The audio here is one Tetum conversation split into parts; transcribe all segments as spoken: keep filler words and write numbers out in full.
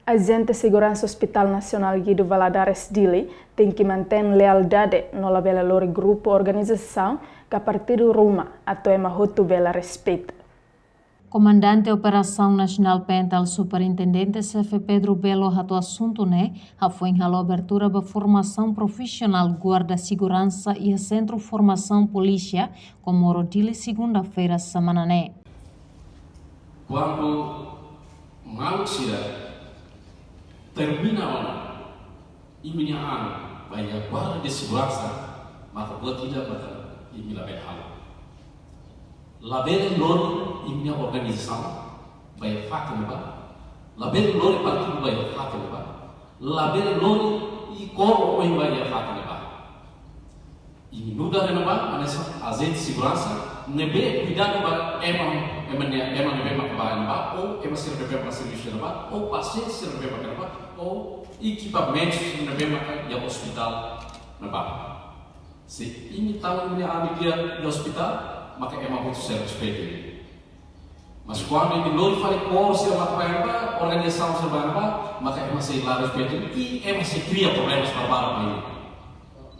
Ajente seguransa Hospital Nasionál Guido Valadares Dili tenke mantein lealdade no labele lori grupu, organizasaun ka partidu ruma atu ema hotu bele respeita. Komandante Operasaun Nasionál Pental, Superintendente Xefe Pedro Belo hato'o asuntu ne'e, hafoin halo abertura ba formasaun profisionál guarda seguransa iha Sentru Formasaun Polísia Comoro Dili, segunda-feira semana ne'e. Kuandu maluk sira termina ona imi-nia an ba iha guarda seguransa, maka buat ida maka imi labele halo. Labele lori imi-nia organizasaun ba iha fatin ne'ebá. Labele lori partidu ba iha fatin ne'ebá. Labele lori i kór oin ba iha fatin ne'ebá. Imi nu'udar iha ne'ebá hanesan ajente seguransa ne'ebé kuidadu ba ema, ema ne'e, ema ne'ebé maka bá iha ne'ebá, ou ema sira ne'ebé maka servisu iha ne'ebá, ou pasiente sira ne'ebé maka iha ne'ebá, ou ekipamentu sira ne'ebé maka iha ospitál ne'ebá. Se imi tau imi-nia an iha ospitál, maka ema hotu sei respeita imi. Mas kuandu imi lori fali kór sira maka bá iha ne'ebá, organizasaun sira bá iha ne'ebá, maka ema sei la respeita imi, i ema sei kria problema sira ba imi.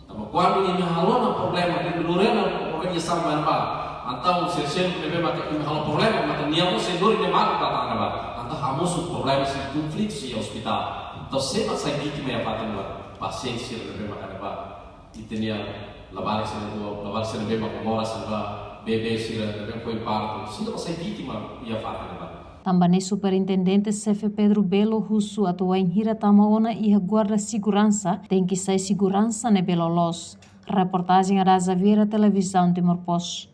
Tanba kuandu imi halo ona problema, imi lori ona organizasaun ba iha ne'ebá, entaun sira seluk ne'ebé maka imi halo problema, maka nia mós sei lori nia maluk ba iha ne'ebá. Entaun hamosu problema, sei konflitu iha ospitál. Entaun sé mak sai vítima iha fatin ne'ebá? Pasiente sira ne'ebé maka iha ne'ebá. Ita-nia labarik sira, labarik sira ne'ebé maka moras iha ne'ebá, bebé sira ne'ebé foin partu, sira mak sai vítima iha fatin ne'ebá. Tanba ne'e Superintendente Xefe Pedro Belo husu atu wainhira tama ona iha guarda seguransa, tenke sai seguransa ne'ebé loloos. Reportajen Adaza Vieira, Televizaun Timor Post.